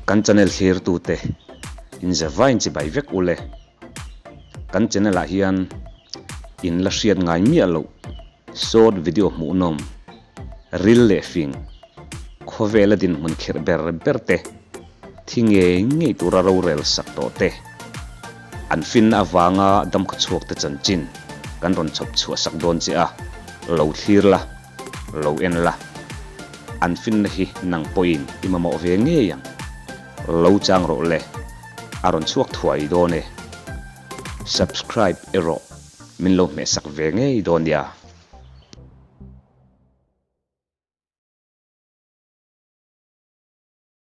Kan channel thlirtute in zavaiin chibai vek ule. Kan channel ah hian in la hriat ngai miah loh short video hmuhnawm, ril leh fing, khawvela dinhmun khirh ber ber te, thi ngei ngei tura rorel sak tawh te, an finna avanga damkhaw chhuak te chanchin kan rawn chhawp chhuah sak dawn che a, lo thlir la. Lo en la, an finna hi nang pawhin i mamawh ve ngei ang. Lo chang rawh le, a rawn chhuak thuai dawn e. Subscribe erawh min lo hmehsak ve ngei dawn nia.